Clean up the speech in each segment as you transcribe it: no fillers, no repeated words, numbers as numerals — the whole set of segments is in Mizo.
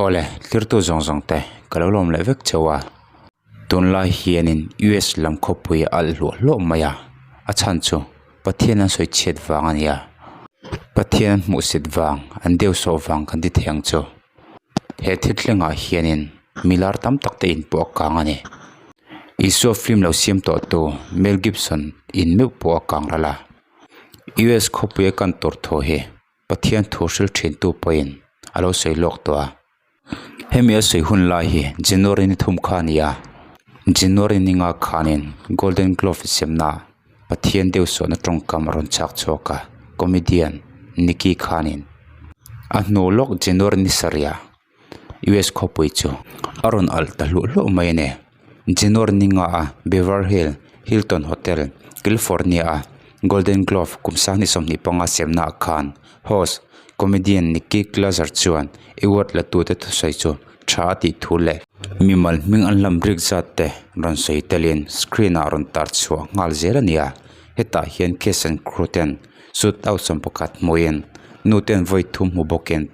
Awle, tlirtu zawng zawng te ka lo lawm leh vek cheu a. Tunlai hianin US lam khawpui a alh hluah hluah mai a, a chhan chu Pathian an sawi chhiat vang a nia. Pathian an hmuhsit vang, an deuhsawh vang kan ti thei ang chu. He thil thlengah hianin milar tam tak te in pawh a kang a ni. Isua film lo siam tawh tu Mel Gibson in meuh pawh a kang ral a. US khawpui a kan tur thu hi Pathian thu hril thin tu pawhin a lo sawi lawk tawh a. Hemi a sawi hun lai hi January ni thum kha a ni a. January ni nga khanin Golden Globe semna Pathian deuh sawhna tawngkam a rawn chhak chhuak a, comedian Nikki khanin a hnu lawk January ni sarih ah US khawpui chu a rawn alh ta hluah hluah mai a ni. January ni nga a Beverly Hill Hilton Hotel, California a Golden Globe kum sanghnih 25 semna ah khan host comedian Nikki Glaser chuan award la tute thusawi chu tha a tih thu leh mimal hming an lam rik zat te rawn sawi telin screen ah rawn tar chhuah nghal zel a ni a. Hetah hian cast and crew ten shoot out 11 hmuhin nu ten vawi thum hmu bawkin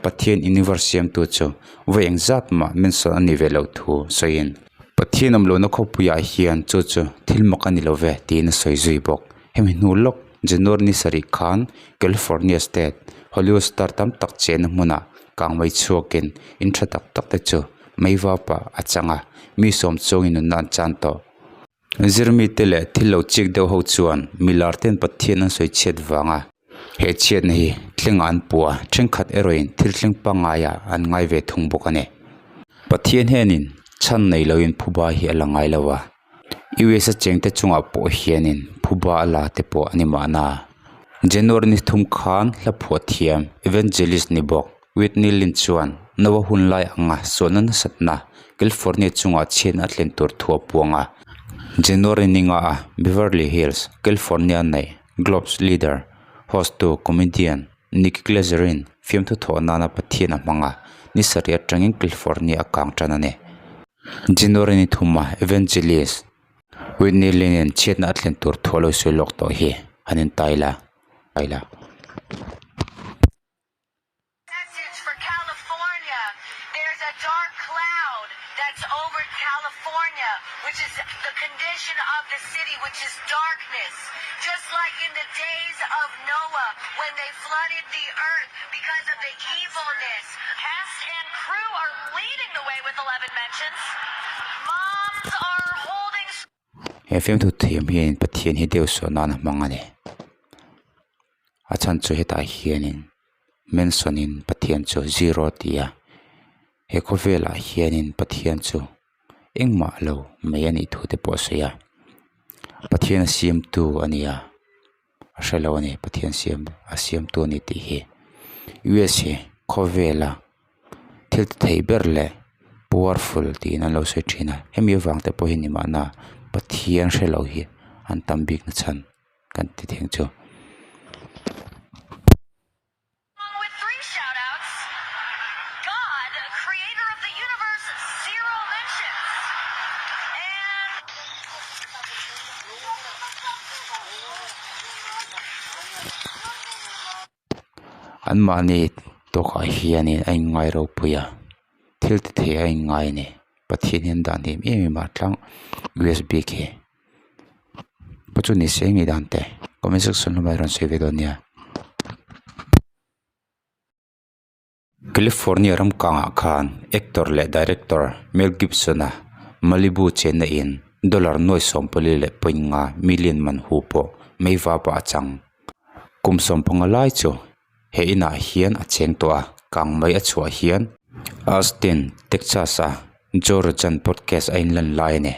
Pathian universe siamtu chu vawi engzat mah mention a ni ve loh thu sawiin Pathian awm lohna khawpuiah hian chu chu thil mak a ni lo ve tiin a sawi zui bawk. Hemi hnu lawk January ni sarih khan California State Hollywood star tam tak chenna hmunah kangmei chhuakin in tha tak tak te chu mei vapah a chang a, mi sawm chungin nunna an chan tawh. Zirmite leh thil lo chik deuh ho chuan milar ten Pathian an sawi chhiat vanga he chhiatna hi thlengah an puh a, thenkhat erawhin thil thleng pangngai ah an ngai ve thung bawk a ni. Pathian hianin chhan nei loin phuba hi a la ngai lo a, US a chengte chungah pawh hianin phuba a la te pawh a ni mahna. January ni thum khan hla phuah thiam Evangelist ni bawk Whitney Lin chuan Noah hun lai anga sualna nasatna California chungah chhiatna a thlen tur thu a puang a. January ni nga a Beverly Hills, California nei Globes leader, host tu comedian Nikki Glaser-in fiamthu thawh nana Pathian a hmang a, ni sarih atangin California a kang tan a ni. January ni thuma Evangelist Whitney Lin-in chhiatna a thlen tur thu a lo sawi lawk tawh hi han intai la. Message for California There's a dark cloud that's over California which is the condition of the city which is darkness just like in the days of Noah when they flooded the earth because of the evilness. Cast and crew are leading the way with 11 mentions. Moms are holding He fiamthu thiam hian Pathian hi deuh sawn nan a hmang a ni. A chhan chu hetah hianin mention in Pathian chu zero a ti a he khawvelah hianin Pathian chu engmah lo mai a nih thu te pawh a sawi a Pathian a siamtu a ni a a hre lo a ni Pathian siam a siamtu a ni tih hi U_S hi khawvela thil ti thei ber leh powerful tiin an lo sawi thin a hemi avang te pawh hi ni mahna Pathian hre lo hi an tam bik na chhan. kan ti theng chu. Anmahni tawkah hianin a inngai ropui a thil ti thei a inngai a ni Pathian hian dan hlim em em a tlang U_S bik hi. Pawh chu ni se ngei dan te comment section lamah i rawn sawi ve dawn nia. California ram kangah khan actor leh director Mel Gibson-a Malibu chenna in dollar nuai 44.5 million man hu pawh mei vapah a chang. Kum 15 lai chu he inah hian a cheng tawh a, kang mai a chhuah hian Austin, Texas-a Joe Rogan podcast a inlan lai a ni.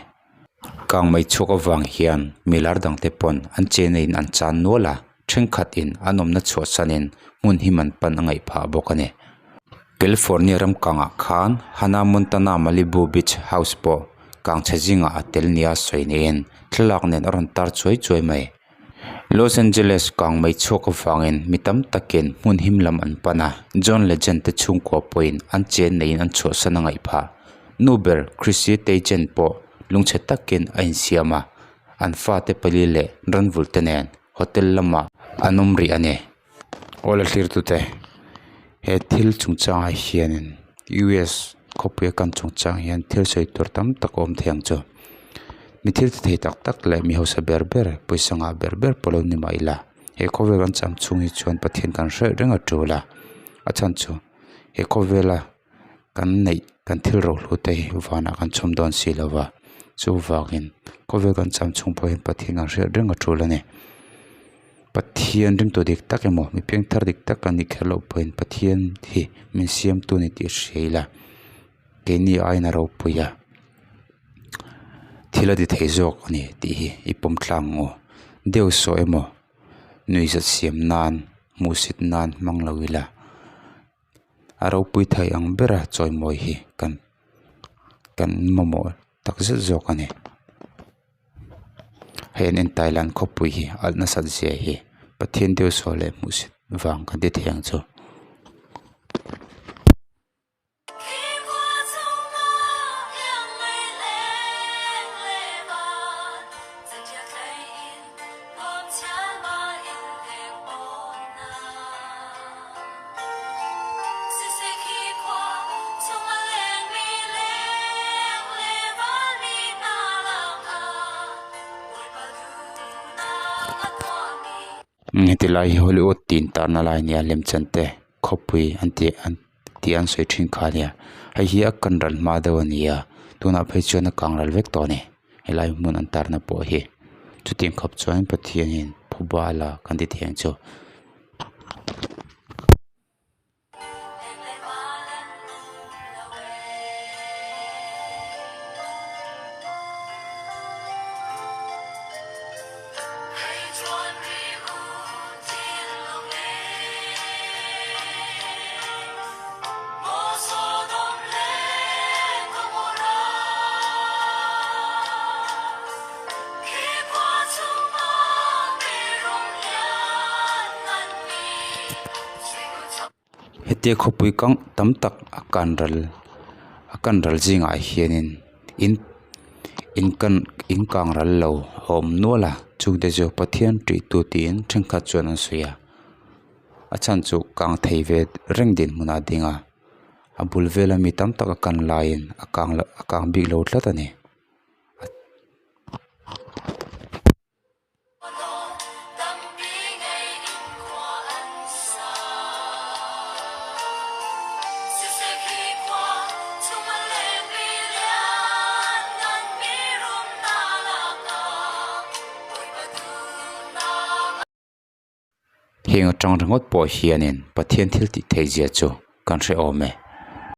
Kang mai chhuak avang hian milar dangte pawn an chenna in an chan nual a, thenkhat in an awmna chhuahsan in hmun him an pan a ngaih phah bawk a ni. California ram kangah khan Hannah Montana Malibu Beach House pawh kang chhe zingah a tel nia sawi niin thlalak nen a rawn tar chuai chuai mai. Los Angeles kang mai chhuak avangin mi tam takin hmun him lam an pan a, John Legend te chhungkua pawhin an chen neiin an chhuahsan a ngaih phah. Nu ber Chrissy Teigen pawh lungchhe takin a insiam a, an fate pali leh ranvulh te nen hotel lamah an awm rih a ni. Aw la thlirtute, he thil chungchangah hianin. US khawpuia kan chungchang hian thil sawi tur tam tak a awm thei ang chu. Mi thil ti thei tak tak leh mi hausa ber ber pawisa ngah ber ber pawh lo ni mah ila he khawvel kan cham chhung hi chuan Pathian kan hre reng a tul a, a chhan chu he khawvela kan neih kan thil rohlu te hi vanah kan chhawm dawn si lo va chuvangin khawvel kan cham chhung pawh hian Pathian kan hriat reng a tul a ni. Pathian ringtu dik tak emaw mi piangthar dik tak kan nih kher loh pawhin Pathian hi min siamtu a ni tih hria ila keini aiin a ropui a thil a ti thei zawk a ni tih hi i pawm tlang ang u. Deuh saw emaw nuihzat siam nan hmuhsit nan hmang lo ila. A ropui thei ang bera chawimawi hi kan kan mamawh tak zet zawk a ni. Hei an entai lan khawpui hi alh nasat zia hi Pathian deuh saw leh hmuhsit vang kan ti thei ang chu. Heti lai hi Hollywood tih intarna lai a ni a lemchan te khawpui an tih an tih an sawi thin kha a nia hei hi a kan ral hma deuh a ni a tunah phei chuan a kang ral vek tawh a ni helai hmun an tarna pawh hi chutiang khawp chuan Pathianin phuba la kan ti thei ang chu. Hetia khawpui kang tam tak a kan ral a kan ral zingah hianin in in kan in kang ral lo a awm nual a chungte chu Pathian tih tu tiin thenkhat chuan an sawi a a chhan chu kang thei ve reng dinhmunah a ding a a bul vela mi tam tak a kan laiin a kang loh a kang bik lo tlat a ni. Heng atang ringawt pawh hianin Pathian thil tih theih zia chu kan hre awm e.